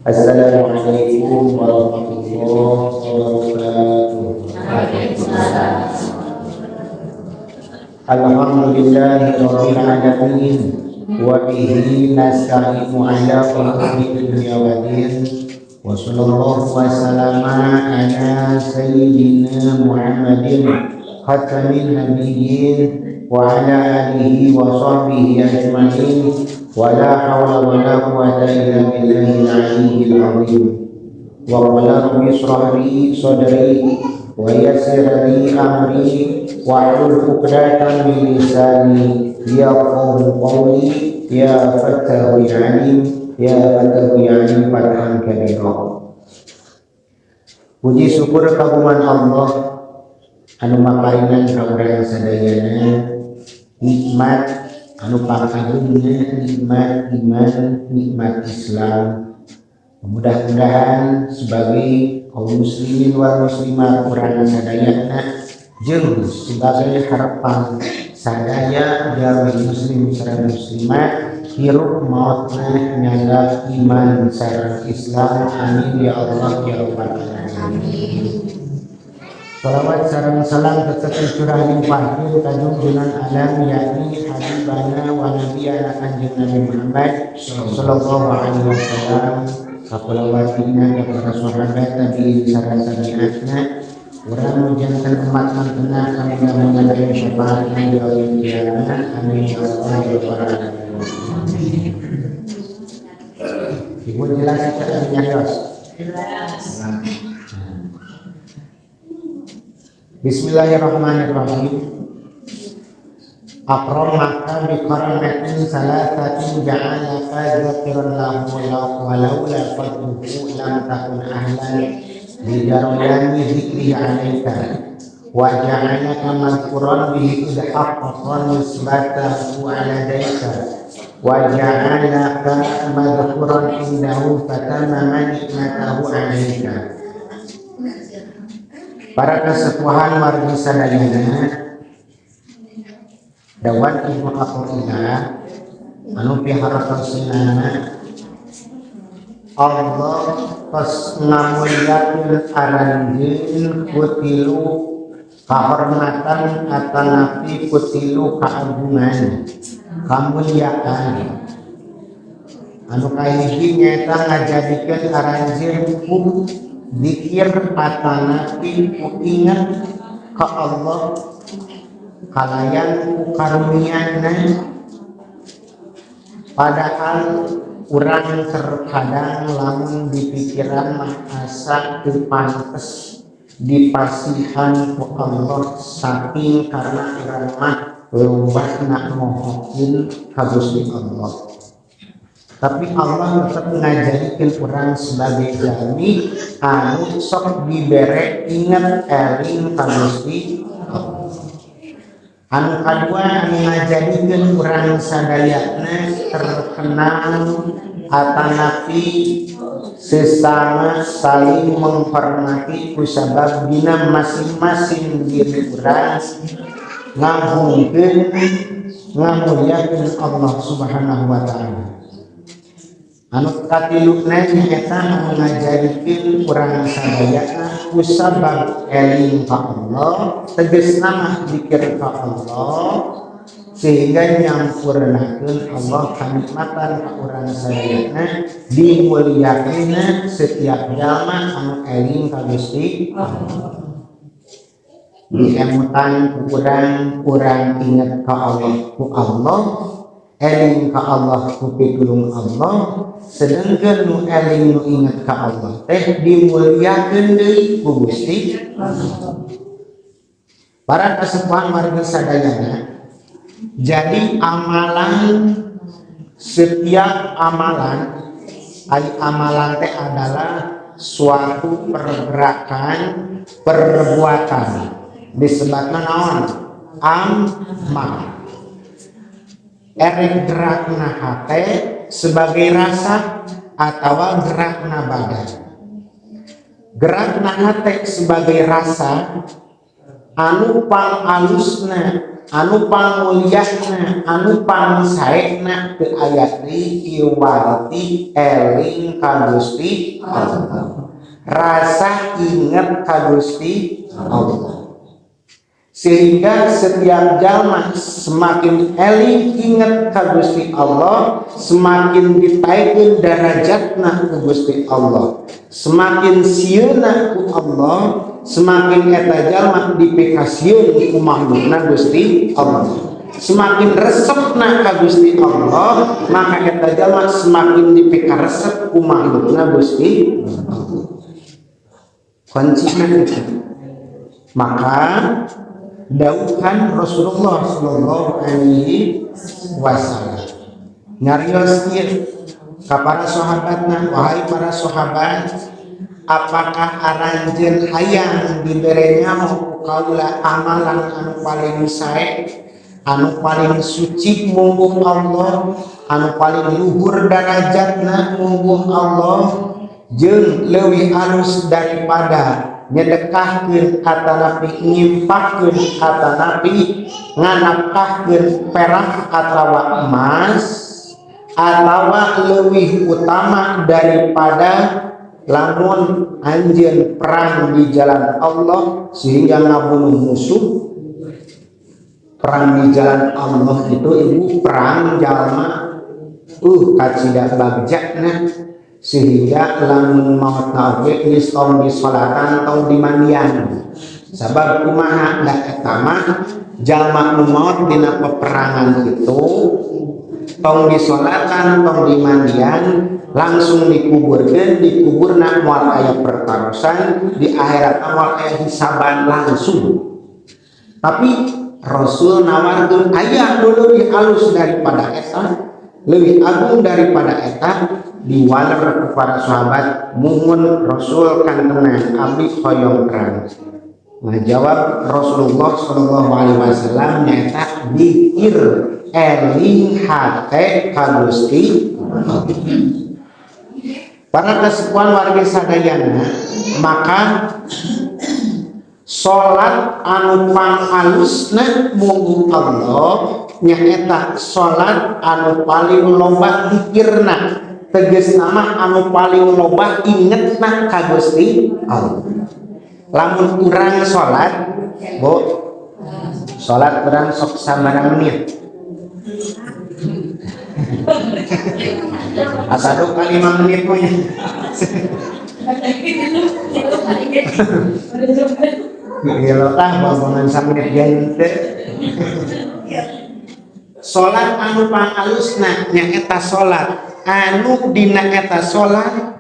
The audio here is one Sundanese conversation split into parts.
Assalamualaikum warahmatullahi wabarakatuh. Alhamdulillahi rabbil alamin wa bihi nasta'inu ala umuri dunya waddin wa sallallahu wa sallama ala sayyidina Muhammadin khatamin nabiyyin wa ala alihi wa sahbihi ajma'in wa la hawla wa la quwwata illa billahil aliyyil azim. Wa qala rabbi israh li sadri wa yassir li amri wahlul 'uqdatam min lisani yafqahu qawli ya fattahu ya alim ya fattahu ya alim fathan kabira. Puji syukur kagungan Allah anu maparinan ka urang sadayana nikmat anu pangagungna, nikmat iman, nikmat Islam. Mudah-mudahan sebagai kaum muslimin wal muslimat urang sadayana jeung sebagai harapan sadaya jalmi muslim sareng muslimat hirup maotna nyandak iman sareng Islam. Amin ya Allah ya rabbal alamin. Salawat sareng salam tetep curah limpahkeun ka junjungan alam, yakni habibana wa nabiyana Kanjeng Nabi Muhammad sallallahu alaihi wasallam, ka kulawargina, ka para sahabat, tabiin sareng tabiatna. Urang nu janten umat mantena, kami mudah-mudahan syafaatna di yaumil kiamah. Amin ya Allah ya rabbal alamin. Ibu jelas itu nyarios? Jelas. Bismillahirrahmanirrahim. Akramaka bi karamatin salasatin ja'alaka dzakiran lahu walaula fadluhu lam takun ahlan li jarayani dzikri 'alaika wa ja'alaka madhkuran bihi id haqqaqa nisbatahu 'ladaika wa ja'alaka madhkuran indahu fatamama nikmatahu 'alaika. Para kesepuhan wargi sadayana, Dawan Ibnu Athaillah anu pihartosinana, Allah tos ngamuliakeun aranjeun ku tilu kahormatan atanapi ku tilu keagungan, kamuliaan. Anu kahiji nyaeta ngajadikeun aranjeun ku zikir atanapi ku inget ka Allah kalayan ku karuniana, padahal urang terkadang lamun di pikiran mah asa teu pantes dipasihan ku Allah, saking karena urang mah loba mohokeun ka Gusti Allah. Tapi Allah tetap ngajadikeun urang sebagai jalmi anu sok dibere inget eling ka Gusti Allah. Anu kadua, anu ngajadikeun urang sadayana terkenal atanapi sesama saling menghormati kusabab dina masing-masing diri urang ngagungkeun, ngamuliakeun Allah Subhanahu wa Ta'ala. Anu katiluna nyaeta anu ngajadikeun urang sadayana kusabab eling ka Allah, tegasna mah zikir ka Allah, sehingga nyampurnakeun Allah kanikmatan ka urang sadayana, dimuliakeunna setiap jalma anu eling ka Gusti Allah. Diemutan ku urang, urang inget ka Allah ku Allah, eling ka Allah ku pitulung Allah, sedangkan nu eling, nu inget ka Allah teh dimuliakeun deui ku Gusti. Para kesepuhan warga sadayana, jadi amalan, setiap amalan, ai amalan teh adalah suatu pergerakan, perbuatan, disebutna naon? Amal. Erek gerakna hate sebagai rasa atau gerakna badan. Gerakna hate sebagai rasa anu pang alusna. anu panguliahna anu pangsaena teu aya deui iwati eling ka Gusti Allah, rasa inget ka Gusti Allah. Sehingga setiap jalma semakin eling inget ka Gusti Allah, semakin ditaikeun darajatna ku Gusti Allah, semakin sieuna ku Allah, semakin eta jalma dipikasieun ku makhlukna Gusti Allah, semakin resepna ka Gusti Allah, maka eta jalma semakin dipikaresep ku makhlukna Gusti Allah. Kuncina itu. Maka dawuhan Rasulullah sallallahu alaihi wasallam nyarios ieu ka para sahabatna, wahai para sahabat, apakah aranjeun hayang dibere nyaho ku kaula amalan anu paling sae, anu paling suci mungguh Allah, anu paling luhur darajatna mungguh Allah, jeung leuwih alus daripada nyedekahkeun atanapi ngimpakkeun atanapi nganapkahkeun perak atawa emas, atawa leuwih utama daripada lamun anjeun perang di jalan Allah sehingga ngabunuh musuh? Perang di jalan Allah itu, ibu, perang jalma kacida bagjana sehingga lamun maot oge geus tong disolatan, tong dimandian. Sabab kumaha? Da eta mah jalma nu maot dina peperangan itu tong disolatan, tong dimandian, langsung dikuburkeun. Dikuburna moal aya pertarosan di akhirat, moal aya hisaban langsung. Tapi Rasul nawarkeun aya nu leuwih alus daripada eta, lebih agung daripada eta. Diwaler kepada sahabat, muhun Rasul, kantenan abdi hoyong perang. Ngajawab Rasulullah Shallallahu Alaihi Wasallam nyaeta dikir, eling hate ka Gusti. Para kesepuhan, warga sadayana, maka salat anu pangalusna mungguh Allah nyaeta salat anu paling loba dikirna, tegasna mah anu paling loba ingetna ka Gusti Allah. Lamun urang salat, Bu, salat urang sok sabaraha menit? Asa duka 5 menit mah nya. Gila tah bohongan samenit gente. Salat anu pangalusna nyaeta salat anu dina eta salat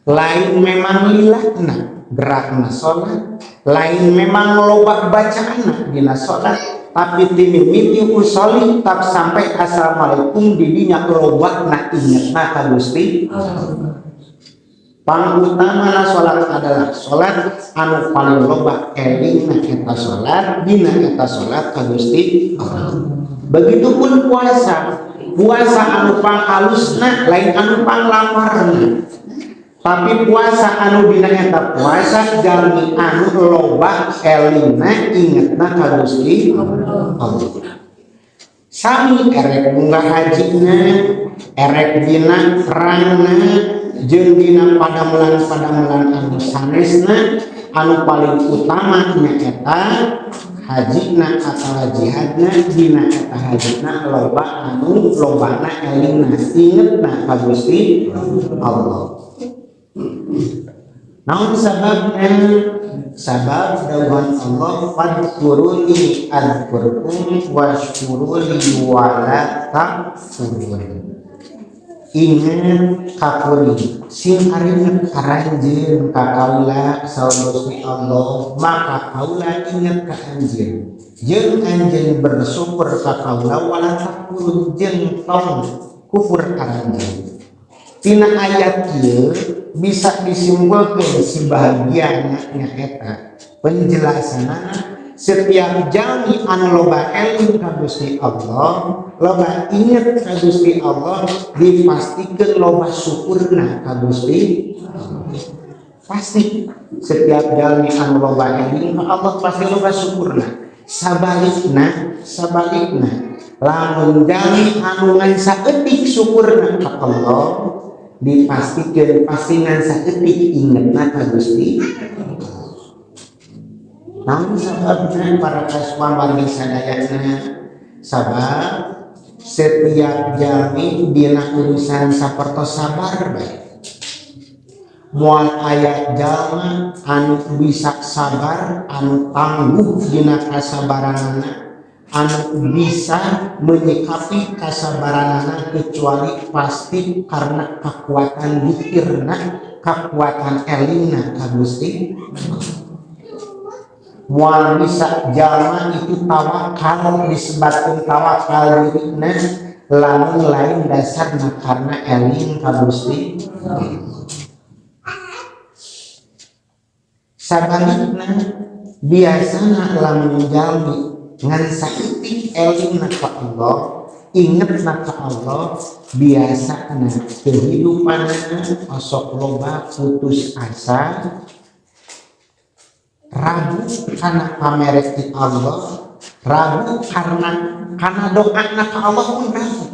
lain memang lilahna gerakna salat, lain memang loba bacaanna dina salat, tapi timimiti usoli tak sampai assalamualaikum didinya lobana ingetna ka Gusti. Pangutamana salat adalah salat anu paling loba elingna eta salat dina eta salat ka Gusti Allah. Begitupun puasa, puasa anu panghalusna lain anu panglamarna, tapi puasa anu dina eta puasa jalmi anu loba elingna ingetna ka Gusti Allah. Sami erek munggah hajina, erek dina perangna, jeung dina padamelan-padamelan anu sanesna, anu paling utama nyaeta hajina atawa jihadna, dina eta hajina loba anu lobana elingna ingetna ka Gusti Allah. Naon sababna? Sabab dawuhan Allah, fadkuruni adzkurkum washkuruli wala takfurun. Ingat ka kuring, sing aringet karanjeun ka kaula, saur Gusti Allah, maka kaula inget ka anjeun, jeung anjeun bersyukur ka kaula, wala takfurun, jeung tong kufur karanjeun. Tina ayat ieu bisa disimpulkan sebahagiannya nyaeta penjelasanana setiap jalmi anu loba eling ka Gusti Allah, loba inget ka Gusti Allah, dipastikan loba syukurna ka Gusti Allah. Pasti setiap jalmi anu loba eling ka Allah pasti loba syukurna. Sabalikna, sabalikna lamun jalmi anu ngan saeutik syukurna ka Allah, dipastikeun pasti ngan saeutik ingetna ka Gusti. Namun sababna para kasuan wargi sadayana, sabab setiap jalmi dina urusan sapertos sabar bae. Moal aya jalma anu bisa sabar, anu tangguh dina kasabaranana, anu bisa menyikapi kasabaranana kecuali pasti karena kekuatan dikirna, kekuatan elingna ka Gusti. Moal bisa jalma itu tawakal, disebutkan tawakal dirina lamun lain dasarna karena eling ka Gusti. Sabalikna biasana lamun jalmi ngan saeutik elingna ka Allah, ingetna ka Allah, biasana kehidupanna osok loba putus asa, ragu karena pamere ti Allah, ragu karena doana ka Allah pun ragu,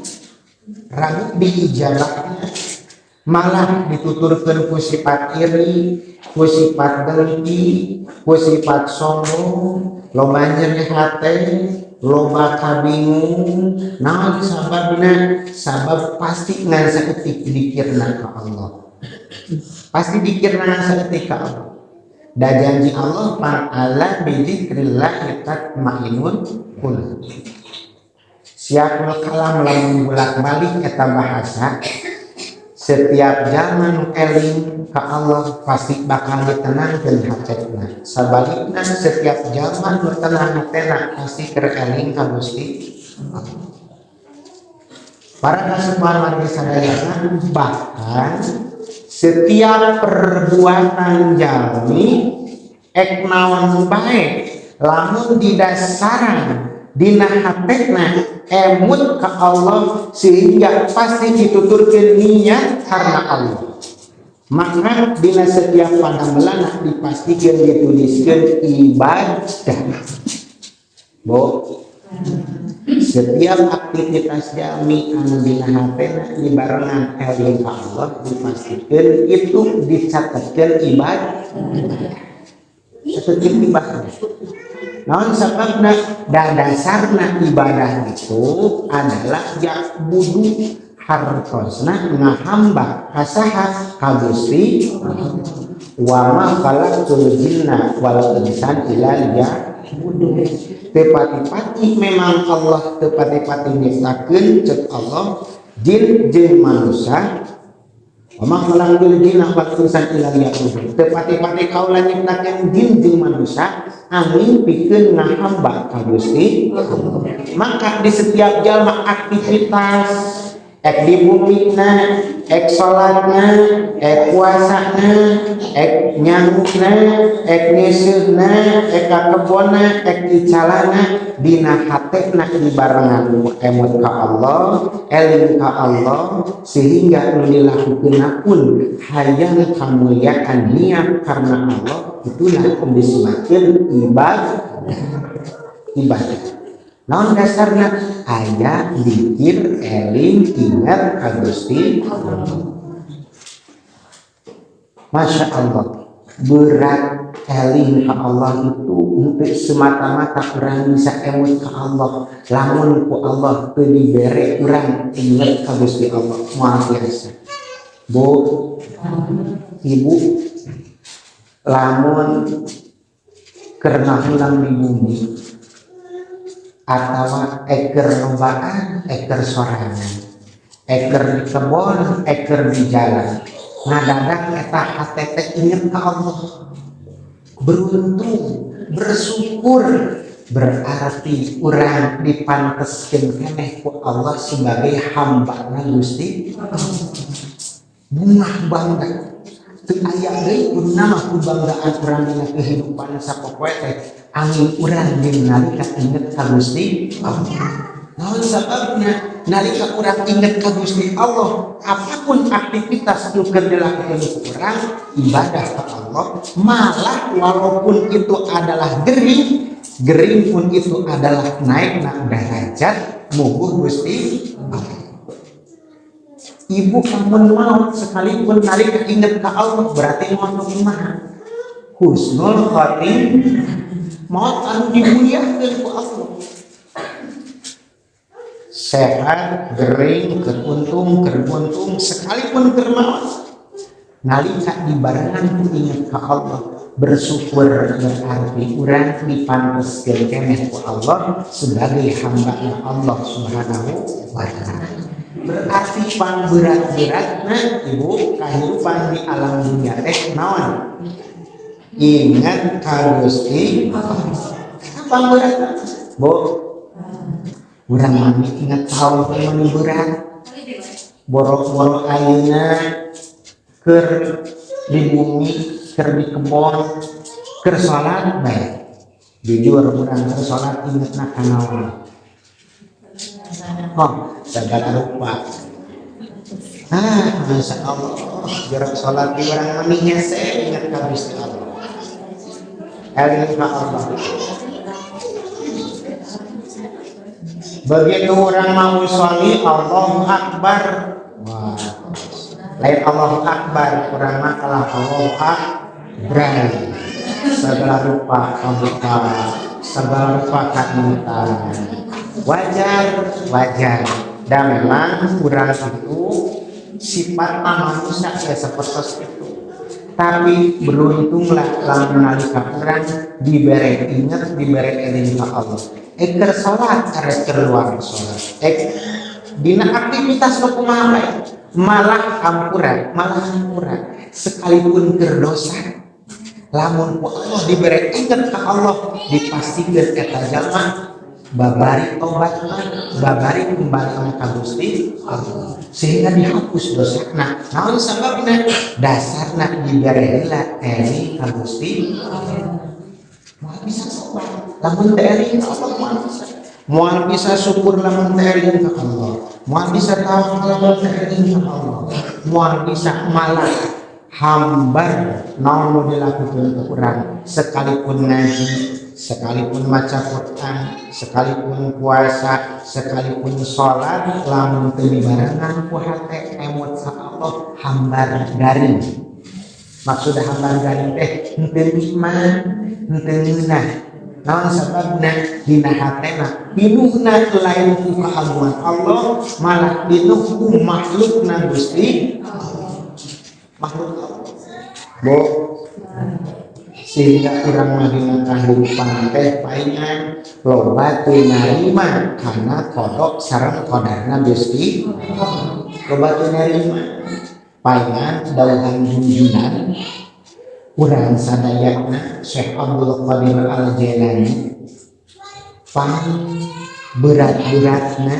ragu diijabahna, malah dituturkeun ku sifat iri, ku sifat dengki, ku sifat sombong, loba nyeri hate, loba kabingung. Naon sababna? Sabab pasti ngan saeutik dikirna ka Allah, pasti dikirna ngan saeutik ka Allah. Da janji Allah pan ala bizikrillah tatmainul qulub. Siapul kalam lamun bolak-balik eta bahasa, setiap zaman eling ka Allah pasti bakal ditenangkeun hatena. Sabalikna setiap zaman nu tenang hatena pasti keur eling ka Gusti. Para kasupan wargi sadayana, bahkan setiap perbuatan jalmi ek naon bae lamun didasaran dina hatena emut ka Allah sehingga pasti dituturkeun niat karena Allah, maka dina setiap padamelan dipastikan dituliskeun ibadah. Bo, setiap aktivitas jalmi anu dina hatena dibarengan eling ka Allah dipastikan itu dicatatkeun ibadah. Catatkeun ibadah. Naon sababna? Da dasarna ibadah itu adalah ya'budu, hartosna ngahamba ka saha? Ka Gusti. Wa ma khalaqtul jinna wal insan illa liya'budun. Tepati-pati memang Allah tepati-pati nyiptakeun cek Allah jin jeung manusia. Wa ma khalaqtul jinna wal insan illa liya'budun. Tepati-pati kaula nyiptakeun jin jeung manusia angin pikeun ngahamba ka Gusti. Maka di setiap jalma aktivitas ek di bumina, ek salatna, ek puasana, ek nyangukna, ek nyeuseuna, ek ka kebonna, ek icalana, dina hatena dibarengan emut ka Allah, eling ka Allah, sehingga nu dilakukeunna pun hayang kamuliaan niat karena Allah, itulah disebutkeun ibadah. Ibadah. Naon dasarna? Aya dikir, eling, ingat ka Gusti. Masya Allah, berat eling ka Allah itu untuk semata-mata orang bisa emut ka Allah. Lamun ku Allah teu dibere urang ingat ka Gusti Allah, moal biasa. Bu, ibu, lamun keur ngahulang di bumi atawa eker lobaan, eker sorangan, eker di kebon, eker di jalan, ngadadak eta hate teh inget ka Allah, beruntung, bersyukur, berarti urang dipanteskeun keneh ku Allah sebagai hamba Gusti. Bungah bangga teu aya deui kuduna mah kubanggaan urang dina kehidupan sapopoe teh angin urang jeung nalika inget ka Gusti Allah. Naon sababna? Nalika urang inget ka Gusti Allah, apapun aktivitas nu keur dilakukan ku urang ibadah ka Allah, malah walaupun itu adalah gering Gering pun itu adalah naik derajat muguh Gusti Allah. Ibu kamu maut sekalipun nalika inget ke Allah, berarti maut nu kumaha? Husnul khotimah, maut anu dimuliakeun ku Allah. Sehat, gering, keur untung, keur buntung, sekalipun keur maut, nalika dibarengan ku inget ke Allah, bersyukur, berarti urang dipanteskeun keneh ku Allah sebagai hamba Allah Subhanahu wa Ta'ala. Berarti pangberat-beratna, Ibu, kehidupan di alam dunia teh naon? Ingat ka Gusti. Pangberat, Bu. Urang mah ingat tahu mani berat. Boro-boro ayeuna keur di bumi, keur di kebon, keur salat bae. Jujur, urang keur salat ingetna ka naon? Oh, segala rupa. Ah, Masya Allah, jarak sholat di urang mani hese ingat ka Gusti Allah. Eling ka Allah. Begitu orang mau sholli, Allahu Akbar. Wah, lain Allahu Akbar, urang mah kalah Allahu Akbar. Segala rupa kabuka, segala rupa kaintan. Wajar, wajar. Dan memang urang itu sifat manusia ya seperti itu. Tapi beruntunglah lamun nalika urang dibere ingat, dibere eling ka Allah. Keur salat, arek keluar salat. Dina aktivitas nu kumaha bae, malah hampura, malah hampura. Sekalipun keur dosa, lamun ku Allah dibere ingat ka Allah, dipastikan eta jalma babari tobatna, babari kembali ka Gusti Allah, sehingga dihapus dosana. Naon sababna? Dasarna dibere heula eling ka Gusti Allah. Moal bisa tobat lamun teu eling ka Allah, moal bisa. Moal bisa syukur lamun teu eling ka Allah. Moal bisa tawakal lamun teu eling ka Allah. Moal bisa, malah hambar naon nu dilakukeun ku urang, sekalipun ngaji, sekalipun maca Quran, sekalipun puasa, sekalipun sholat, lamun teu dibarengan ku hate emut ka Allah, hambar garing. Maksud hambar garing teh henteu nikmat, henteu ngeunah. Naon sababna? Dina hatena pinuhna lain ku keagungan Allah, malah pinuh ku makhlukna Gusti Allah. Makhluk Allah. Bo, sehingga urang mah dina kahirupan teh paingan loba teu narima kana qada sareng qadarna Gusti Allah. Loba teu narima. Paingan dauhan junjunan urang sadayana Syekh Abdul Qadir Al Jailani, pang berat-beratna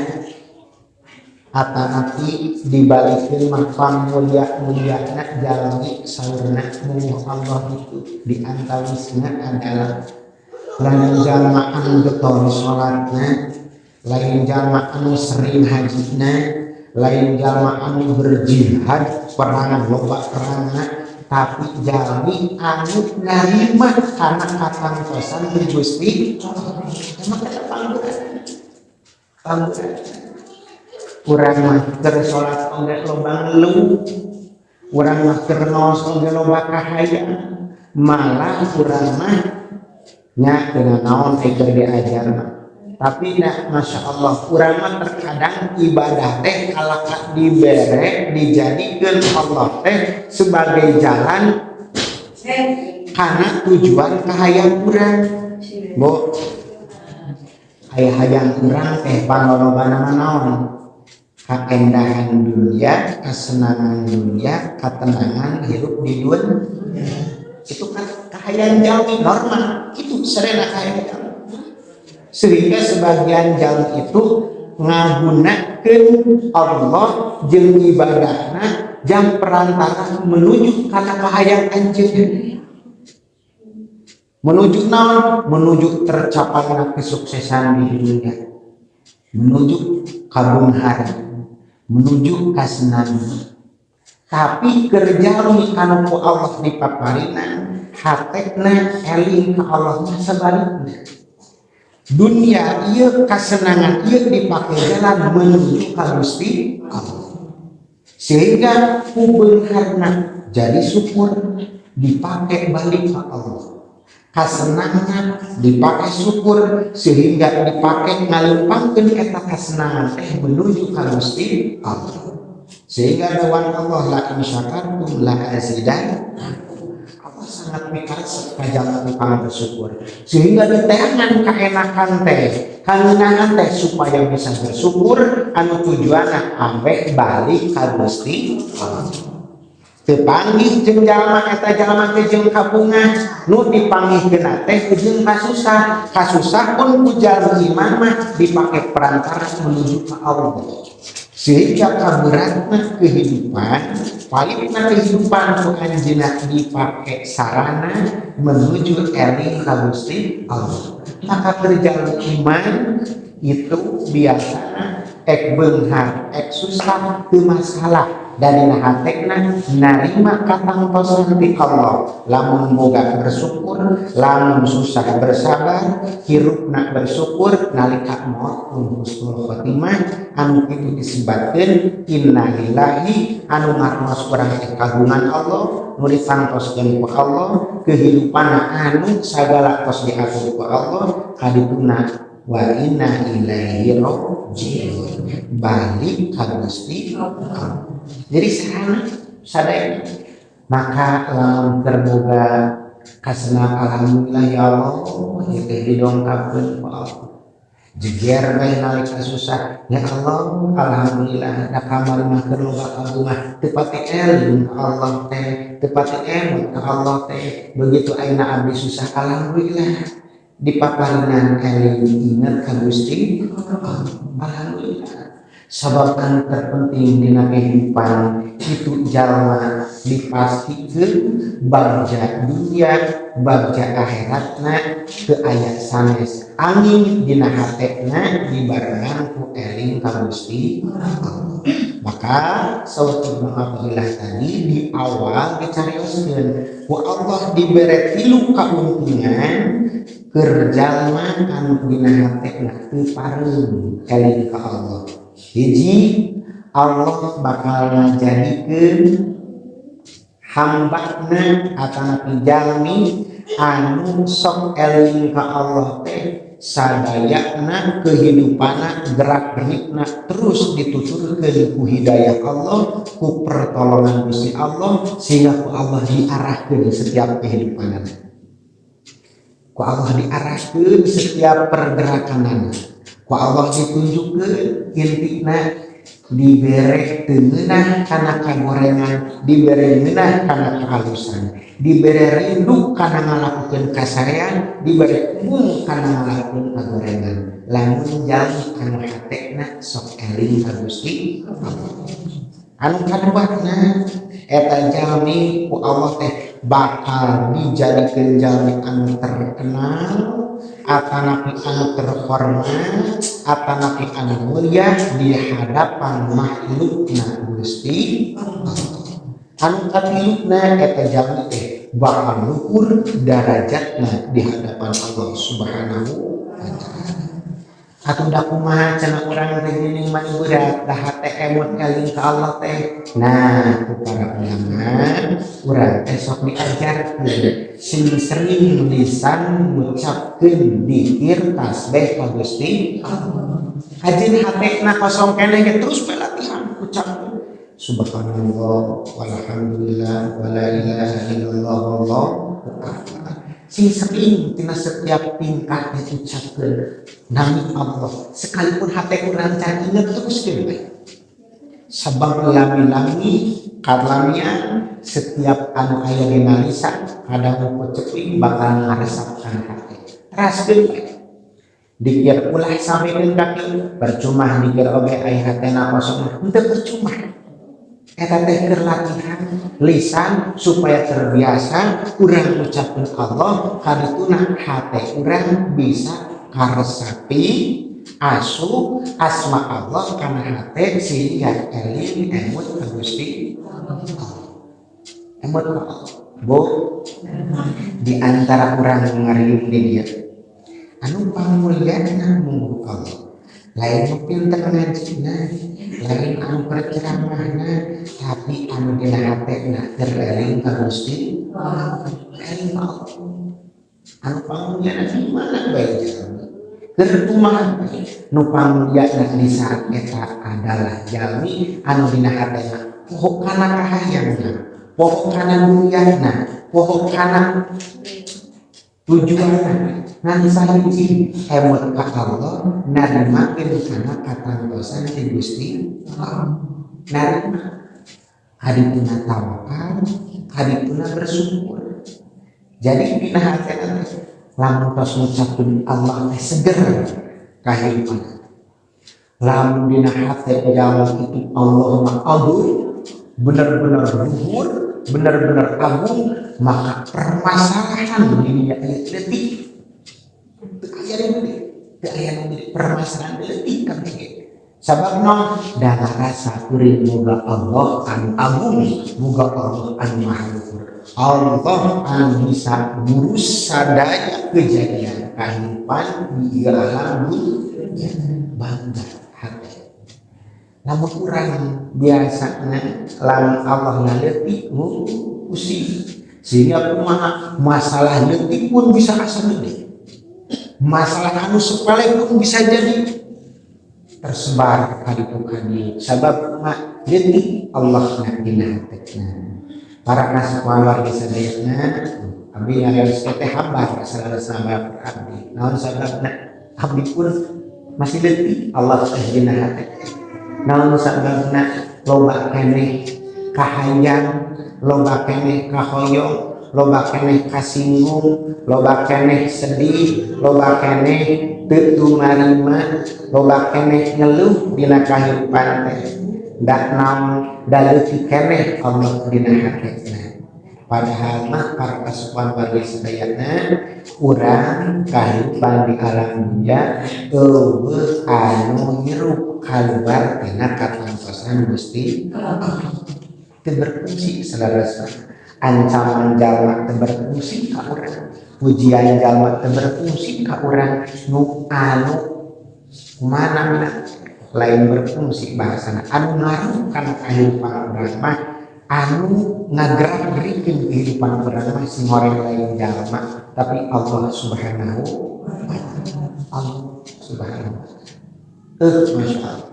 atanapi dibalikeun mah pang mulia-muliana jalmi, saurna mumuh Allah itu di antawisna adalah lain jalma anu getol salatna, lain jalma anu sering hajina, lain jalma anu berjihad perangan loba perangna, tapi jalmi anu narima kana katangtosan di Gusti. Emang eta pangberat, pangberat. Urang mah keur salat oge loba ngeluh, urang mah keur ngaos oge loba kahayang, malah urang mah nya teu naon keur diajar mah. Tapi nah, Masya Allah, urang mah terkadang ibadah teh kalaka dibere, dijadikan Allah teh sebagai jalan karena tujuan kahayang urang. Bu, hayang urang teh panglolobana mah naon? Kaendahan dunia, kesenangan dunia, ketenangan hidup di dunia. Itu kan kahayang jalmi normal, itu serena kahayang jalmi. Sehingga sebagian jalmi itu ngagunakeun Allah jeung ibadahna jang perantara menuju kana kahayang anjeun. Menuju naon? Menuju tercapainya kesuksesan di dunia. Menuju kabungharan, menuju kasenangan. Tapi kerja kanu ku Allah dipaparina, hatena eling ka Allah sebaliknya. Dunia ieu, kasenangan ieu dipake jalan menuju ka Gusti Allah, sehingga ku beungharna jadi syukur, dipakai balik ke Allah. Kasenangan dipakai syukur, sehingga dipakai ngalempangkeun eta kasenangan teh menuju ka Gusti Allah, sehingga dawuhan Allah, "La in syakartum la azidannakum." Allah sangat mikaresep ka jalma tukang bersyukur, sehingga diteangan kaenakan teh, kangeunaan teh, supaya bisa bersyukur, anu tujuanna ambeh balik ka Gusti Allah. Teu panggih jeung jalma, eta jalma teh jeung kabungah. Nu dipanggihkeun teh jeung kasusah. Kasusah pun ku jalma iman mah dipake perantara menuju ka Allah, sehingga kaberatna kehidupan, pahitna kehidupan, ku anjeunna dipake sarana menuju eling ka Gusti Allah. Maka perjalanan iman itu biasa ek beunghar ek susah teu masalah, dari hatekna narima katangtosan ti Allah. Lamun boga bersyukur, lamun susah bersabar, hirupna bersyukur, nalika maut pun husnul khotimah. Anu kitu disebatkeun innalillahi, anu ngartos urang teh kagungan Allah, nu ditangtoskeun ku Allah, kehidupan anu sagala tos diatur ku Allah, kadituna wa inna ilaihi rajiun, balik ka Gusti Allah. Jadi sarana sadaya. Maka lamun keur boga kasenang, alhamdulillah ya Allah, ieu teh didongkapkeun ku Allah. Jeger bae nalika susah, ya Allah, alhamdulillah, da kamari mah keur loba kabungah, teu pati eling ka Allah teh, teu pati emut ka Allah teh. Begitu ayeuna abdi susah, alhamdulillah, dipaparinan eling inget ka Gusti Allah. Alhamdulillah, sabab anu terpenting dina kehidupan itu jalma dipastikeun bagja dunia bagja akhiratna teu aya sanes angin dina hatena dibarengan ku eling ka Gusti Allah. Maka saur Ibnu Athaillah tadi di awal dicarioskeun ku Allah dibere tilu kauntungan keur jalma anu dina hatena teu pareum eling ka Allah. Hiji, Allah bakal ngajadikeun hambana atanapi jalmi anu sok eling ka Allah teh sadayana kehidupanna, gerak gerikna terus dituturkeun ku hidayah Allah, ku pertolongan Gusti Allah, sehingga ku Allah diarahkeun setiap kehidupanna, ku Allah diarahkeun setiap pergerakanana, ku Allah ditunjukkeun. Intina dibere teu ngeunah kana kagorengan, dibere ngeunah kana kehalusan, dibere rindu kana ngalakukeun kasarean, dibere embung kana ngalakukeun kagorengan, lamun jalmi anu hatena sok eling ka Gusti Allah. Anu kaduana, eta jalmi ku Allah teh bakal dijadikeun jalmi anu terkenal atanapi anu terhormat atanapi anu mulia di hadapan makhlukna Gusti Allah. Anu katiluna, eta jalmi teh bakal luhur darajatna di hadapan Allah Subhanahu wa Ta'ala. Atuh da kumaha cenah urang teh geuning mah berat da hate emut eling ka Allah teh? Nah, ku para ulama urang teh sok diajarkeun sing sering lisan ngucapkeun dikir tasbih ka Gusti Allah. Kajeun hatena kosong keneh ge terus we latihan ucapkeun subhanallah walhamdulillah wala ilaha illallah wallahu akbar. Sing sering tina setiap tingkah diucapkeun nami Allah, sekalipun hati urang can inget, terus bae, sabab lami-lami kalamian setiap anu aya dina lisan kadang ku ceping bakal ngaresap kana hati. Teraskeun bae dikir, ulah sampekeun kaki percuma dikir oge aya hatena kosong, henteu percuma. Eta teh keur latihan lisan supaya terbiasa urang ucapkeun Allah, kadituna hate urang bisa karesapi asup asma Allah kana hate, sehingga eling emut ka Gusti Allah, emut ka Allah. Bu, di antara urang ngariung di dieu Anu pamulyana munggu Allah, lain nu pinter ngajina, lain anu berceramahna, tapi anu dina hatena keur eling ka Gusti Allah, eling ka Allah. Anu pamulyana di mana bae jalmi, keur kumaha bae, nu pamulyana di saat eta adalah jalmi anu dina hatena poho kana kahayangna, poho kana dunyana, poho kana tujuanna, ngan sahiji emut ka Allah, narimakeun kana katantosan ti Gusti Allah, narima kadituna tawakal, kadituna bersyukur. Jadi dina hatena teh lamun tos ngucapkeun Allah teh seger kahirupan. Lamun dina hate jalma itu Allah mah agung, benar-benar luhur, benar-benar agung, maka permasalahan di dunia ieu leutik, teu aya nu gede, teu aya nu gede, permasalahan leutik kabeh ge. Sabab naon? Da ngarasa kuring boga Allah anu agung, boga Allah anu maha luhur, Allah anu bisa ngurus sadaya kejadian kehidupan di alam dunia. Bangga hati. Lamun urang biasanya lamun Allah ngaleutik, oh, pusing, sehingga kumaha masalah leutik pun bisa asa gede, masalah anu sepele pun bisa jadi tersebar ka ditu ka dieu. Sabab mah leutik Allah na dina hatena. Para kasapuan sadayana, abdi nyarios teh hambar salah abdi. Naon sababna? Abdi pun masih leutik Allah teh dina hate. Naon sababna? Loba keneh kahayang, loba keneh kahoyong, loba keneh kasinggung, loba keneh sedih, loba keneh teu tumarima, loba keneh ngeluh dina kahirupan teh. Da naon? Da leutik keneh Allah dina hatena. Padahal mah, para kasupan warga sadayana, urang kahirupan di alam dunia euweuh anu hirup kaluar tina katantosan Gusti Allah. Teu berfungsi salarasna. Ancaman jalma teu berfungsi ka urang, pujian jalma teu berfungsi ka urang. Nu anu kumaha namina, lain berfungsi bahasana, anu ngaruh kana kahirupan urang mah, anu ngagerak-gerikeun kehidupan urang mah sing goreng lain jalma, tapi Allah Subhanahu wa Ta'ala. Allah Subhanahu wa Ta'ala. Masya Allah.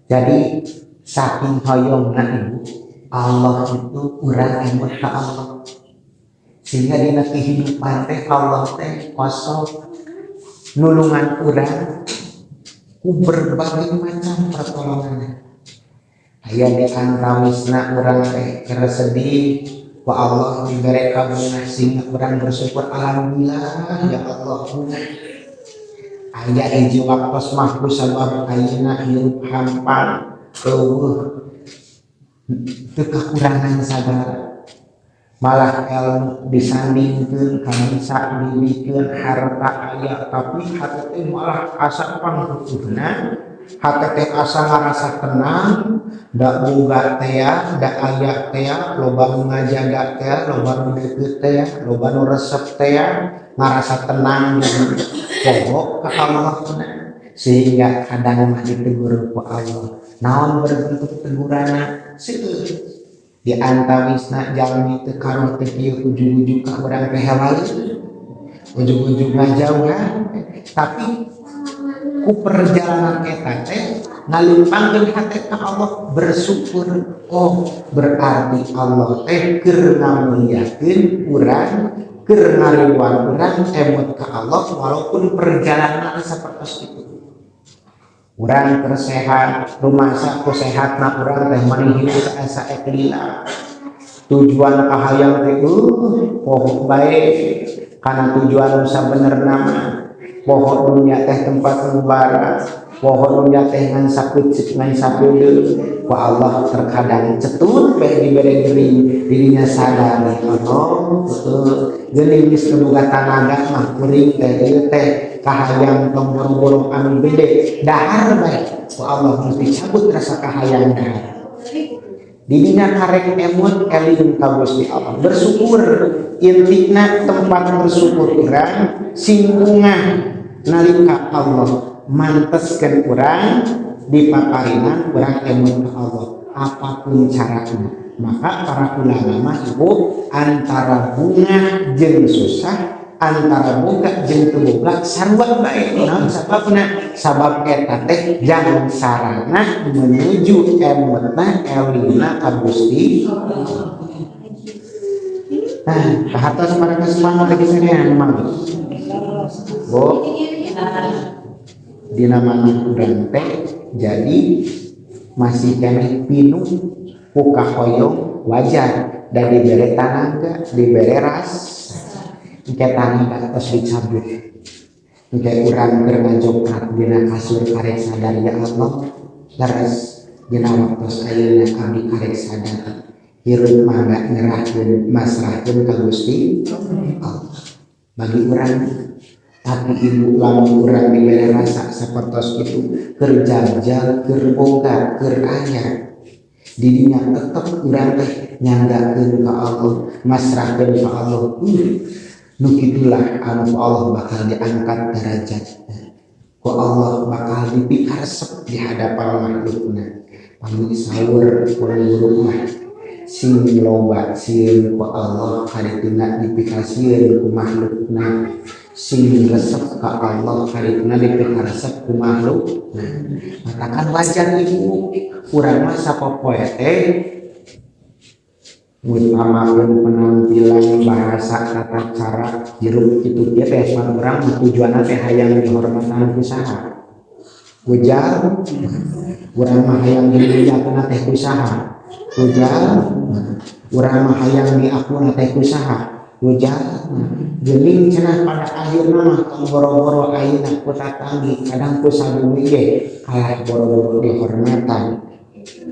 Jadi saking hoyongna, Ibu, Allah itu urang emut ka Allah, sehingga dina kehidupan teh Allah teh kosong nulungan urang ku berbagai macam pertolongan. Aya di antawisna urang teh keur sedih, ku Allah dibere kabungah sehingga urang bersyukur, alhamdulillah ya Allah, bungah. Aya hiji waktos mah ku sabab ayeuna hirup hampang, euweuh teu kakurangan sagala, malah ilmu disandingkeun ka dibikeun, harta aya, tapi hati teh malah asa panghutuhna, hati teh asa ngarasa tenang. Da boga tea, da aya tea, loba nu ngajaga tea, loba nu deukeut tea, loba nu resep tea, ngarasa tenang di poho ka Allah, sehingga kadang mah ditegur ku Allah. Naon berbentuk teguranna? Seueur. Di antawisna jalmi teu karuh teu kieu, ujug-ujug ka urang teh hewaleun, ujug-ujug ngajauhan, tapi ku perjalanan eta teh ngalimpangkeun hate ka Allah, bersyukur. Oh, berarti Allah teh keur ngamuliakeun urang, keur ngariwang urang emut ka Allah walaupun perjalanan seperti itu. Urang keur sehat, rumasa ku sehatna urang teh mani hirup asa lila, tujuan kahayang teh poho bae kana tujuan nu sabenerna mah, poho dunia teh tempat mubarak, poho dunia teh ngan sakucik ngan sapeudeuh. Ku Allah terkadang cetut bae dibere gering, dirinya sadar, oh geuning geus teu boga tanaga mah kuring teh ieu teh kahayang tong boro-boro anu gede, dahar bae. Ku Allah mesti dicabut rasa kahayang dahar. Didinya karek emut, eling ka Gusti Allah, bersyukur. Intina tempat bersyukur urang sing bungah. Nalika Allah manteskeun urang dipaparinan urang emut ka Allah apapun caranya. Maka para ulama mah ibu antara bunga jeung susah, antara boga jeung teu boga sarua bae. Naon sababna? Sabab eta teh jang sarana menuju emutna elingna ka Gusti. Nah, kahartos mereka semua lagi sini mah. Bu, dina mana urang teh jadi masih keneh pinuh ku kahoyong wajar dan dibere tanaga, dibere rasa. Engke tanaga tos dicabut. Engke urang keur ngajokrak dina kasur karek sadar, ya Allah, leres dina waktos ayeuna abdi karek sadar hirup mah nyerahkeun masrahkeun ka Gusti Allah bagi urang. Tapi ibu, lamun urang dibere rasa sapertos itu, keur jagjag, keur boga, keur aya didinya tetep urang teh nyanggakeun ka Allah, masrahkeun ka Allah, nu kitulah anu Allah bakal diangkat derajatna, ku Allah bakal dipikaresep di hadapan makhlukna. Pami saur pun guru mah, sing loba sieun ku Allah karituna dipikasieun ku makhlukna, sing resep ka Allah karituna dipikaresep ku makhluk. Nah, matakan wajar ibu, urang mah sapopoe teh ngutamakeun penampilan, bahasa, tata cara hirup itu kieu teh. Mah urang tujuanna teh hayang dihormatan ku saha? Ku jalma. Urang mah hayang dimuliakeun teh ku saha? Ku jalma. Urang mah hayang diakuna teh ku saha? Ku jalma. Geuning cenah pada akhirna mah tong boro-boro ayeuna ku tatanggi, kadang ku sabumi ge kalah boro-boro dihormatan,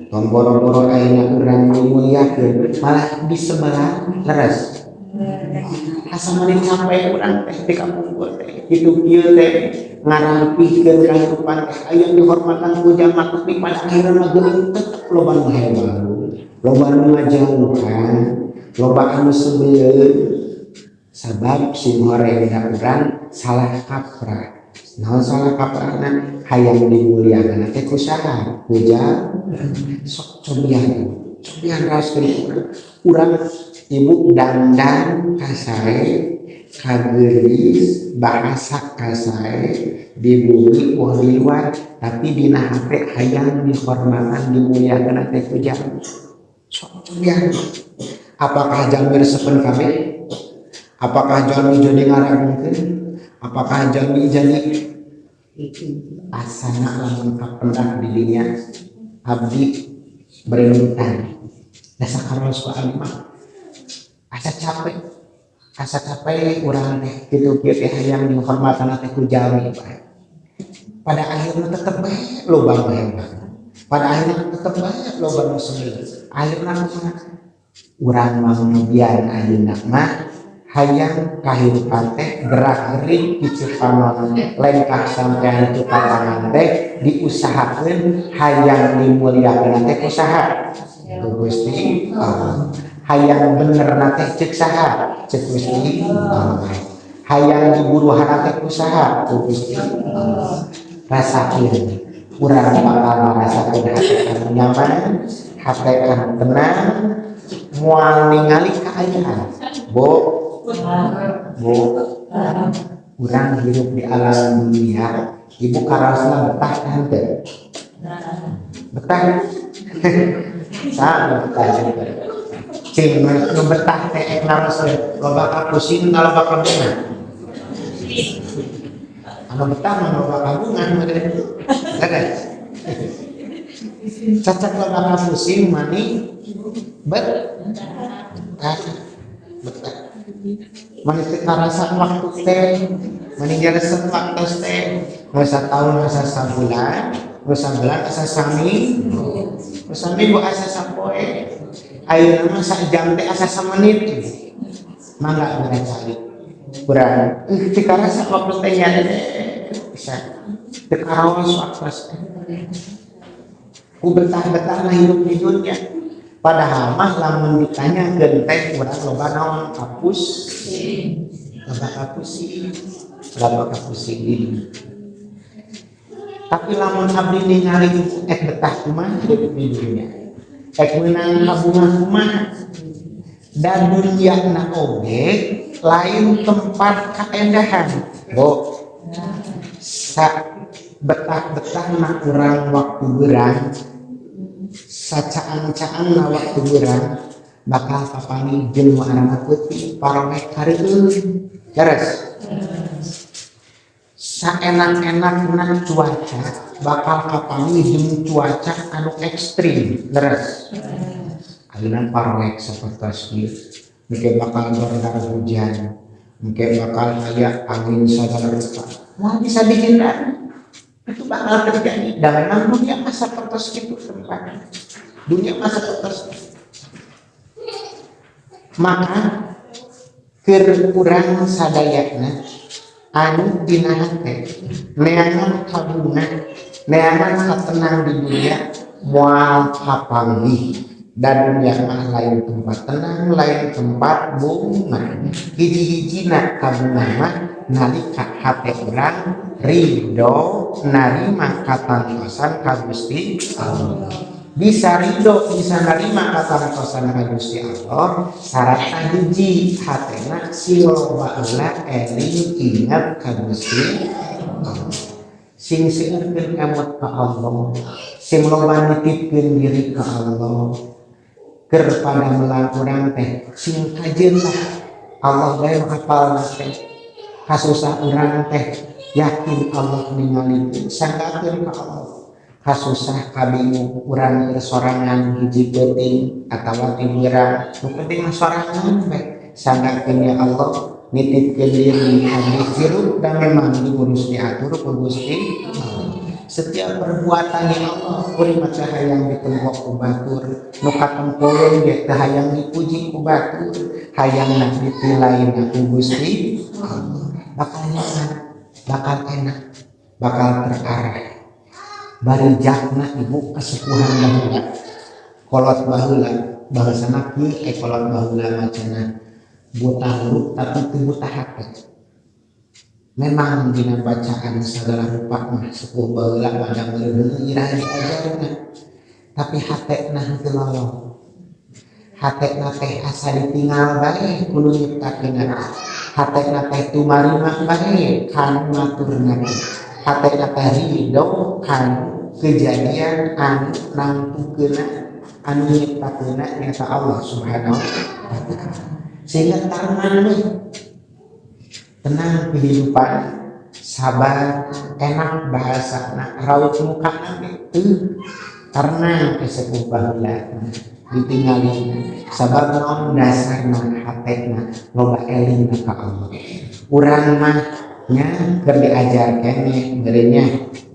tong boro-boro ayeuna urang dimuliakeun, malah di sebelah. Leres, asa mani capek urang teh di kampung teh kitu kieu teh, ngarampihkeun kahirupan teh hayang dihormatan ku jalma, tapi pada akhirna mah geuning tetep loba nu hebat, loba nu ngajauhan, loba anu sebeleun. Sabab sing horeng urang salah kaprah. Naon salah kaprahna? Hayang dimuliakeun teh ku saha? Ku jalma. Sok cobian, cobian raoskeun urang. Urang ibu dandan kasae, kageulis, bahasa kasae di bumi wah di luar, tapi dina hate hayang dihormatan, dimuliakeun teh ku jalma. Sok cobian, apakah jalmi resepeun kabeh? Apakah jalmi jadi ngaragungkeun? Apakah jalmi jadi asana? Lamun kapendak di dinya abdi berenungan, dasar karaos ku abdi mah asa capek, asa capek urang teh kitu kieu teh hayang dihormatan teh ku jalmi bae. Pada akhirnya tetep bae loba nu hebat, pada akhirnya tetep bae loba nu sebelah. Akhirna kumaha urang mah? Biar ayeuna mah hayang kahirupan teh gerak gerik cicir panon lengkah sampean itu tangan teh diusahakeun hayang dimuliakeun teh ku saha? Ku Gusti Allah. Hayang bener teh cek saha? Cek Gusti Allah. Hayang diburuhan teh ku saha? Ku Gusti Allah. Rasakeun, urang bakal ngarasakeun hate anu nyaman, hate anu tenang, moal ningali kaayaan. Bu, bu, urang hirup di alam dunia ibu karaosna betah kan teu? Betah saha betah juga? Cing nu betah teh ek naroskeun, loba kapusing, loba kabungan? Anu betah mah loba kabungan meureun. Leres, cacak loba kapusing mani betah, betah mani teu karasa waktu teh, mani jareset waktu teh. Masa tahun asa sabulan, masa bulan asa saminggu, saminggu asa sapoe, ayeuna mah sajam teh asa samenit. Mangga mere calik kurang teu karasa waktu teh nya, bisa teu karaos waktu teh ku betah-betah lah hidup di dunia. Padahal mah lamun ditanyakeun teh urang loba naon? Kapus, loba kapusing. Ulah bakal pusing di dunia. Tapi lamun abdi ningali ek betah kumaha hidup di dunia, ek meunang kabungan kumaha, dan dunia na oge lain tempat kaendahan. Bu, sa betah-betah na urang waktu berang, sacaang-caang na waktu berang, bakal papanggih jeung nu arana peuting paroleh kareueun. Leres. Saenak-enakna cuaca bakal kapanggih jeung cuaca anu ekstrim. Leres. Ayeuna paroleh sapertos ieu, engke bakal dordar hujan, engke bakal aya angin sagala rupa. Moal bisa dihindari. Itu bakal terjadi. Dan memang dunia mah sapertos kitu tempatnya. Dunia mah sapertos. Maka keur urang sadayana anu dina hate neangan kabungan, neangan katenang di dunia moal kapanggih. Dan dunia mah lain tempat tenang, lain tempat bunga. Hiji-hijina kabungan mah nalika hate urang ridho narima katantosan ka Gusti Allah. Bisa ridho, bisa narima katantosan ka Gusti Allah, syaratna hiji, hatena sing loba heula eling ingat ka Gusti Allah. Sing seueurkeun emot ka Allah, sing loba nitipkeun diri ka Allah. Keur pada melang urang teh sing kajeun lah Allah bae nu hafalna teh. Kasusah urang teh yakin Allah ningalikeun, sanggakeun ka Allah. Kasusah kabingung urang keur sorangan hiji peuting atawa ti beurang, nu penting mah sorangan bae. Sanggakeun ya Allah, nitipkeun diri abdi hirup dan memang diurus diatur ku Gusti Allah. Setiap perbuatan ya Allah, kuring mah teu hayang ditembok ku batur, nu katempoeun ge teu hayang dipuji ku batur, hayangna ditilaina ku Gusti Allah. Bakal nyaman, bakal enak, bakal terarah. Barijakna ibu kesepuhan baheula, kolot baheula, bahasana kieu kolot baheula mah cenah buta huruf tapi teu buta hate. Memang dina bacaan segala rupa mah sepuh baheula mah da meureun iraha diajarna, tapi hatena henteu lolong. Hatena teh asa ditinggal bae ku nu nyiptakeunna. Hatena teh tumarima bae kanu ngaturna. Hatena teh ridho kanu kejadian anu nangtukeunna, anu nyiptakeunna nyaeta Allah Subhanahu wa taala. Sehingga tarman we tenang kehidupan, sabar, enak bahasana, raut mukana ge karena sepuh baheula ditinggalin. Sabab naon dasarna hatena loba elingna ka Allah. Urang mah nya keur diajar keneh, meureun nya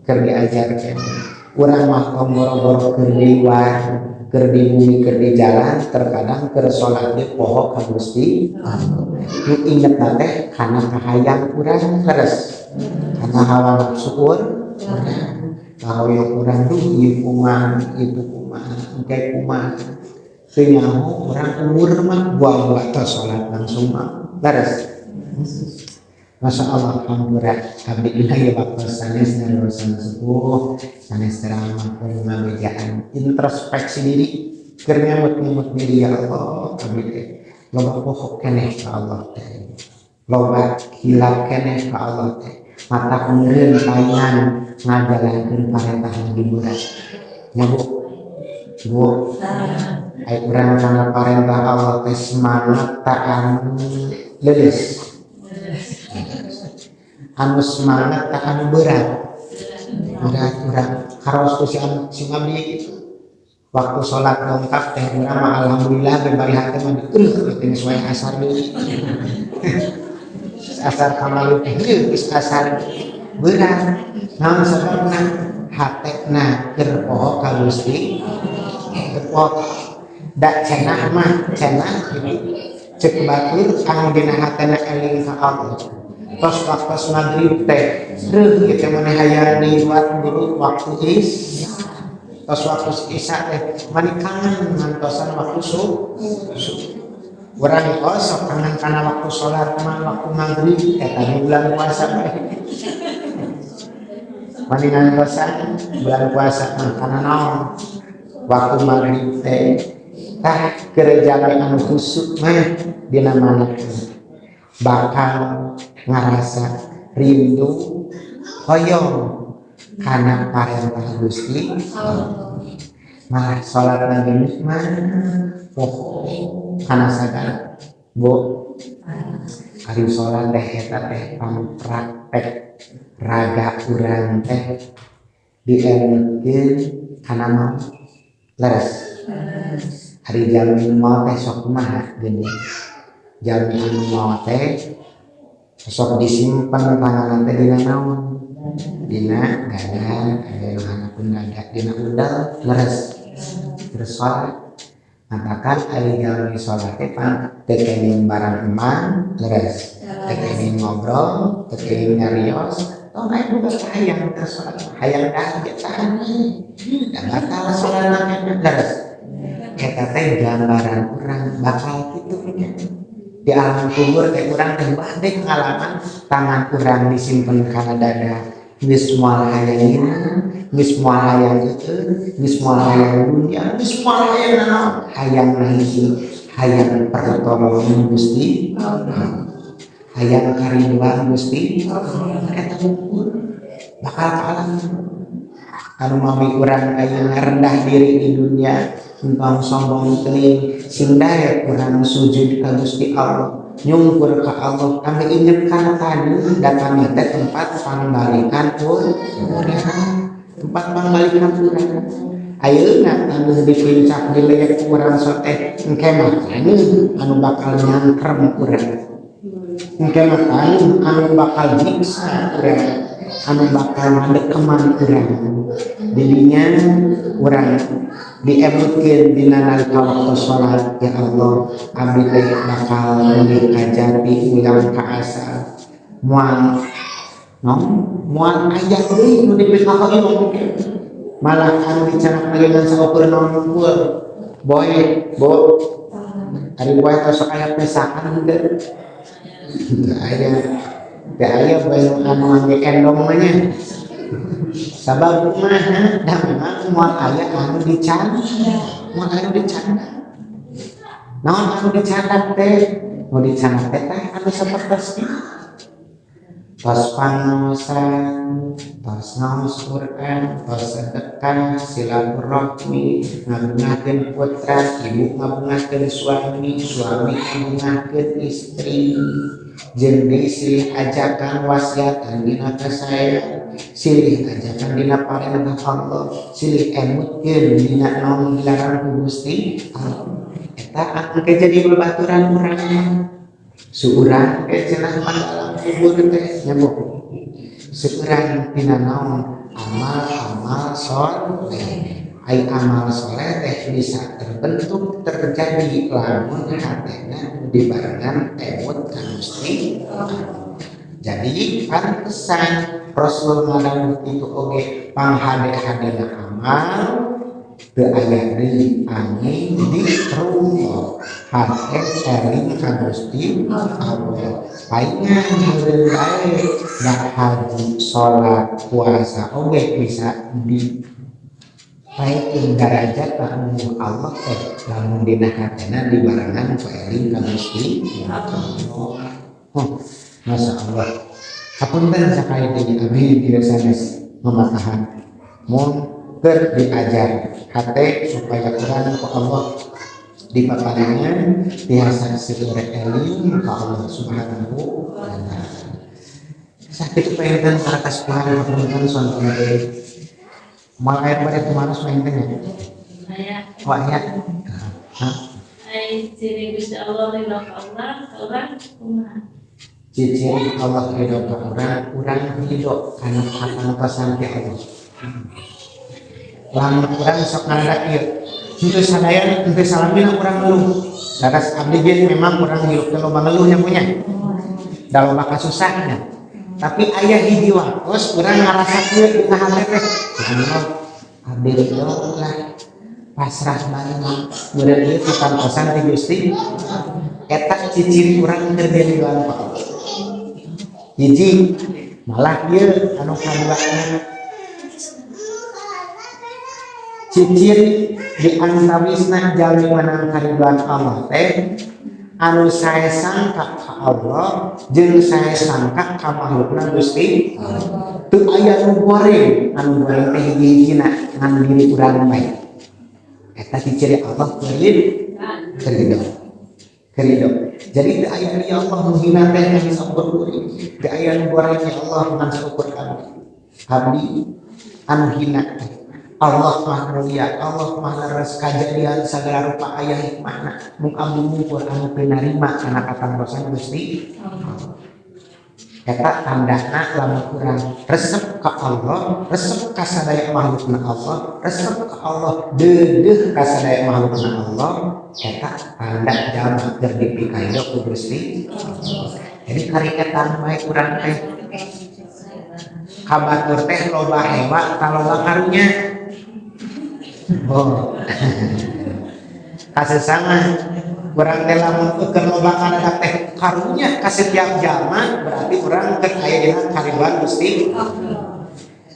keur diajar keneh. Urang mah tong boro-boro keur di luar, keur di bumi, keur di jalan, terkadang keur salat ge poho ka Gusti Allah. Nu ingetna teh kana kahayang urang leres, kana hawa nafsu urang. Kahoyong urang duh ieu kumaha, itu kumaha, engke kumaha. Teu nyaho urang umur mah buah-buah tos salat langsung mah leres. Masya Allah, alhamdulillah, abdi dina ieu waktu sanes ngarurusan sepuh, sanes ceramah pun ngabejaan introspeksi diri, keur ngemut-ngemut diri ya Allah, abdi teh loba poho keneh ka Allah teh, loba hilap keneh ka Allah teh, mata meureun paingan ngajalankeun parentah nu diberat. Nya Bu, Bu, ai urang kana parentah Allah teh semangat ta anu leuleus? Anu semangat ta anu berat? Berat urang karaos ku si si abdi gitu. Waktu sholat lengkap teh urang mah alhamdulillah ge bari hate mah dikeuleuh teh geus wae asar deui. Asar kamari teh geus asar berat. Naon sababna? Hatena keur poho ka Gusti. Keur poho. Da cenah mah cenah gitu. Cek batur anu dina hatena eling ka Allah. Tos waktu maghrib teh reuh kitu maneh hayang liwat dulu waktu is. Tos waktu isya teh mani kangen ngantosan waktu subuh. Urang oh sok kangen kana waktu salat mah waktu maghrib eta bulan puasa bae. Maningan kosan bulan puasa mah kana naon? Waktu maghrib teh tah keur jalmi anu khusuk mah dina mana bakal ngarasa rindu hoyong kana parentah Gusti malah salat lagi nikmat poho kana sagala bu ari salat teh eta teh pangpraktek raga urang teh dielmkeun kana maut leres ari jalmi maut teh sok kumaha geuning jalmi anu maut teh sok disimpen tangan teh dina naon dina dada aya nu hanapun dada dina udel leres terus salat matakan ari jalmi salat teh pan teu kenging barang emang leres teu kenging ngobrol teu kenging nyarios tong aya boga hayang keur salat hayang dahar ge tahan da batal salatna leres eta teh gambaran urang bakal kitu nya di alam kubur teh urang teh bade ngalaman tangan urang disimpen kana dada geus moal hayang nginum geus moal hayang eueun geus moal hayang dunya geus moal hayang naon hayang hiji hayang pertolongan Gusti hayang karidhoan Gusti eta ukur bakal ka alam anu mami urang ayeuna rendah diri di dunia entong sombong teuing sing daek urang sujud ka Gusti Allah nyungkur ka Allah kami inget kana tadi datang teh tempat pangbalikan urang tempat pangbalikan urang ayeuna anu dipincak dileyek ku urang teh engke mah anu bakal nyangkrem urang engke mah anu bakal nyiksa urang anu bakal ngadekeman urang didinya urang diemutkeun dina nalika waktu salat ya Allah abdi teh bakal meuli ka jati ulang ka asal moal no moal aya deui nu dipikahoyong malah anu dicanak lagi ngan saukur naon unggul boy bo ari boy tos aya pesakan henteu teu aya teu aya boy anu ngangge endong mah nya sabab mah da memang moal aya anu dicandak moal anu dicandak naon anu dicandak teh nu dicandak teh tah anu sapertos tos pangaosan tos ngaos Quran tos sedekah silaturahmi ngabungahkeun putra ibu ngabungahkeun suami suami ngabungahkeun istri jeung deui silih ajakan wasiatan dina kasaean silih ajakan dina parentah Allah silih emutkeun dina naon dilarang ku Gusti Allah eta anu jadi babaturan urang suurang ke cenah alam kubur teh nya bu seueuran dina naon amal-amal soleh ai amal soleh teh bisa terbentuk terjadi lamun hatena dibarengan emut ka Gusti jadi pantesan Rasul ngadawuh itu oge panghade-hadena amal teu aya deui angin dikrungok hate eling ka Gusti Allah paingan heureun bae da haji salat puasa oge bisa di paekeun darajat ka Allah teh lamun dina hatena dibarengan ku eling ka Gusti Allah. Oh, Masya Allah. Hapunten sakali deui abdi ieu sanes mamatahan. Mun keur diajar hate supaya urang ku Allah dipaparingan tiasa seueur eling ka Allah Subhanahu wa taala. Sakitu panginten para kasuhan hapunten sonten deui. Moal aya bade tumaros panginten nya. Aya. Oh aya. Hah? Ai ciri Gusti Allah ridho ka urang, ka urang kumaha? Ciri Allah ridho ka urang, urang ridho kana kapantosan ti Allah. Lamun urang sok ngarada ieu, henteu sadaya henteu salamina urang ngeluh. Daras abdi ge memang urang hirup teh loba ngeluh nya punya. Da loba kasusahna. Tapi aya hiji waktos urang ngarasa kieu dina hate teh, ya Allah, abdi ridho lah pasrah bae mah meureun ieu kapantosan ti Gusti. Eta ciciri urang keur diridoan ku Allah. Hiji malah ieu anu kaduana ciciri di antawisna jalmi menang karidoan Allah teh anu sae sangka ka Allah jeung sae sangka ka makhlukna Gusti Allah. Teu aya nu goreng, anu goreng teh hiji-hijina ngan diri urang bae. Eta ciciri Allah ridho. Ridho. Jadi teu aya ya Allah nu hina teh ngan saukur kuring. Teu aya nu goreng ya Allah ngan saukur abdi. Abdi anu hina teh. Allah Maha Mulia, Allah Maha Leres kajadian sagala rupa aya hikmahna. Mung abdi mungkur anu teu narima kana katamrosan Gusti Allah. Eta tandana lamun urang resep ka Allah, resep ka sadaya makhlukna Allah, resep ka Allah, deudeuh ka sadaya makhlukna Allah, eta tanda jalma keur dipikaido ku Gusti Allah. Jadi kariketan bae urang teh ka batur teh loba hewa taloba karunya. Oh. Kasesama urang teh lamun keur loba ngadadak teh karunya ka setiap jalma berarti urang keur aya dina karidoan Gusti Allah.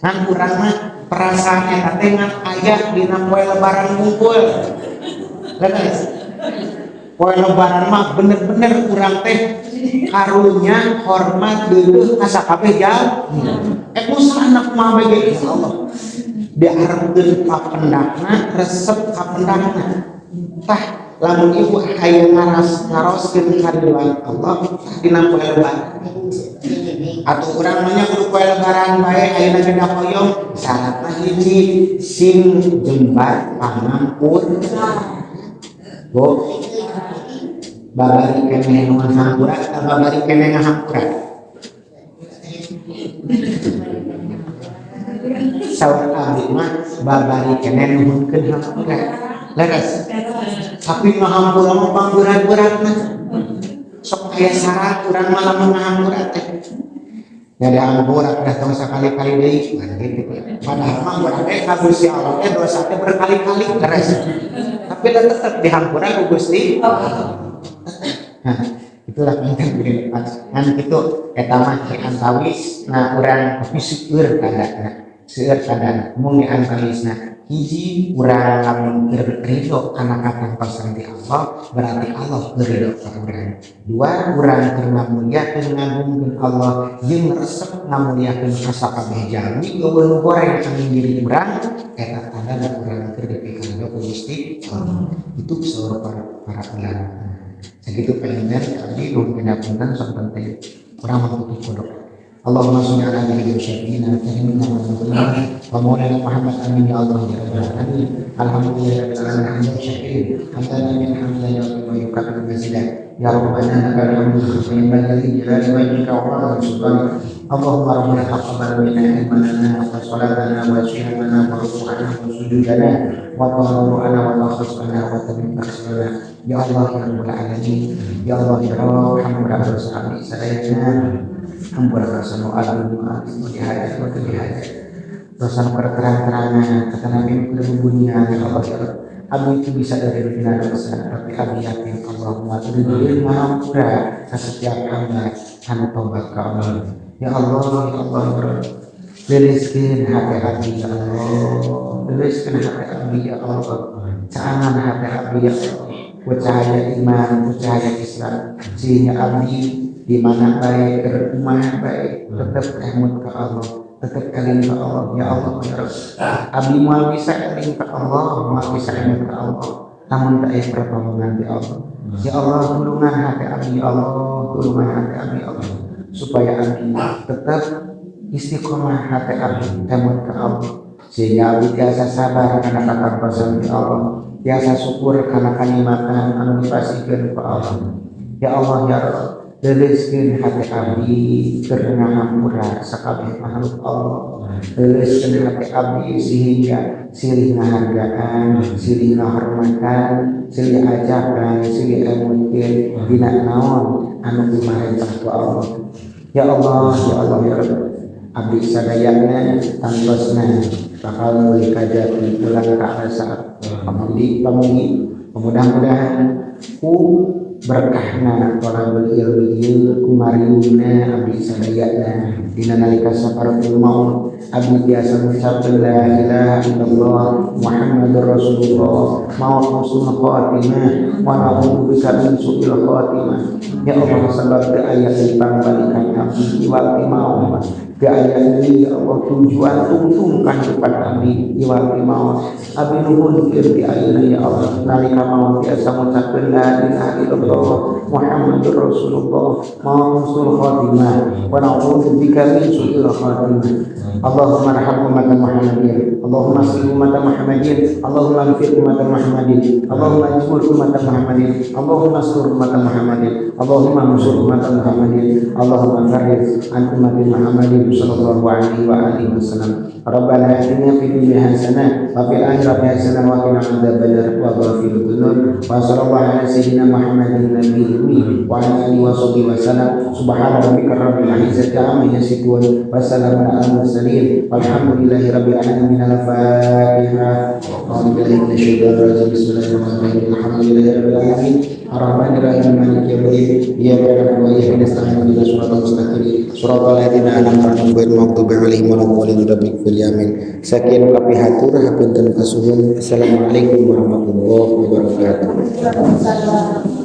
Ngan urang mah perasaan eta teh ngan aya dina poe lebaran ngumpul. Leres. Poe lebaran mah bener-bener urang teh karunya hormat deudeuh ka sakabeh jalma. Usaha kumaha bae ya Allah. Diharapkeun kapendakna, resep kapendakna. Tah lamun ibu hayang ngaroskeun karidoan Allah tah dina poe lebaran. Atau urang mah nya kudu poe lebaran bae ayeuna ge hoyong syaratna hiji sing jembar pangampur. Bu babari keneh nu ngahampura atau babari keneh ngahampura? Saur abdi mah babari keneh nuhunkeun hampura. Leres. Tapi ngahampura mah pangberat-beratna. Sok aya syarat urang mah lamun ngahampura teh. Ya dihampura dah tong sakali-kali deui kan gitu. Padahal mah urang teh ka Gusti Allah teh dosa teh berkali-kali leres. Tapi tetep dihampura ku Gusti Allah. Nah, itulah penting begini. Ngan kitu eta mah di antawis nah urang tapi seueur kadana. Seueur kadana mung di antawisna hiji urang lamun keur ridho kana katamtosan ti Allah berarti Allah ridho ka urang. Dua urang keur ngamuliakeun ngagungkeun Allah jeung resep ngamuliakeun ka sakabeh jalmi eueuh nu goreng anu diri urang eta tandana urang keur dipikarido ku Gusti Allah. Itu saur para ulama. Sakitu panjenengan abdi nuhun pinapunten sok penting urang mah tutup kodok. Allahumma sholli ala nabiyyina syafi'ina karimina wa maulana Muhammad amin ya Allah ya rabbal alamin. Alhamdulillahirabbil alamin hamdan syakirin hamdan min hamdan ya wa yukafiru mazidah ya rabbana lakal hamdu kama yanbaghi li jalali wajhika wa 'azimi sultanik. Allahumma rabbana taqabbal minna imanana wa salatana wa siyamana wa ruku'ana wa sujudana wa tadarru'ana wa takhashana wa tabi'ana ya Allah ya rabbal alamin ya Allah ya Rabb hampura dosa abdi sadayana hampura dosa nu agung nu dihajat wa teu dihajat dosa nu terang-terangan kata Nabi nu bubunyian ya Allah ya Rabb abdi itu bisa dari dina dosa tapi abdi yakin Allah moal ridho mahampura ka setiap hamba anu tobat ka Allah ya Allah ya Allah ya Rabb Leliskeun hati abdi ya Allah leliskeun hati abdi ya Allah caangan hati abdi ya Allah ku cahaya iman ku cahaya Islam sehingga abdi di mana baik rumah baik tetap emut ke Allah tetap eling ke Allah ya Allah ya Rabb abdi moal bisa eling ke Allah moal bisa emut ke Allah namun tak aya pertolongan di Allah ya Allah tulungan hati abdi ya Allah tulungan hati abdi ya Allah supaya abdi tetap istiqomah hati abdi emut ke Allah sehingga abdi tiasa sabar karena katamtosan di Allah tiasa syukur karena kanikmatan anu dipasihkeun ku Allah ya Allah ya Rabb leuleuskeun hati abdi keur ngahampura sakabeh makhluk Allah leuleuskeun hati abdi sehingga silih ngahargaan silih ngahormatan silih ajakan silih emutkeun dina naon anu dimarentah ku Allah ya Allah ya Allah ya Rabb abdi sadayana tantosna bakal meuli ka jati pulang ka asa pamugi pamugi mudah-mudahan ku Berkahna thalabul ilmi ieu kumariuna abdi sadayana dina nalika sakaratul maut abdi tiasa ngucapkeun la ilaha illallah Muhammadur Rasulullah, maut husnul khatimah wa na'udzubika min su'il khatimah. Ya Allah, sebab teu aya deui pangbalikan abdi iwal ti maut, teu aya deui ya Allah tujuan tungtung kahirupan abdi iwal ti maut. Abdi nuhunkeun ti ayeuna ya Allah nalika maut tiasa ngucapkeun la ilaha illallah Muhammadur Rasulullah, maut husnul khatimah wa na'udzubika min su'il khatimah. Allahumma arham umat Muhammadin, Allahumma salli umat Muhammadin, Allahumma ighfir umat Muhammadin, Allahumma ijbur umat Muhammadin, Allahumma sur umat Muhammadin, Allahumma nusur umat Muhammadin, Allahumma farrij an umat Muhammadin sallallahu alaihi wa alihi wasallam. Rabbana atina fid dunya hasanah wa fil akhirati hasanah wa qina adzabannar wa ghfir dzunub. Wa sallallahu ala sayyidina Muhammadin nabiyil ummi wa ala alihi wa sahbihi wasallam. Subhana rabbika rabbil izzati amma yasifun wa salamun alal mursalin walhamdulillahi rabbil alamin. Al-Fatihah. A'udzu billahi minasyaitonir rajim. Bismillahirrahmanirrahim. Alhamdulillahi rabbil alamin. Arrahmanir rahim. Maliki yaumiddin. Iyyaka na'budu wa iyyaka nasta'in. Ihdinas siratal mustaqim. Siratal ladzina an'amta 'alaihim ghairil maghdubi 'alaihim waladdallin. Rabbighfir li amin. Sakian kapihatur hapunten kasuhun. Assalamualaikum warahmatullahi wabarakatuh. Waalaikumsalam.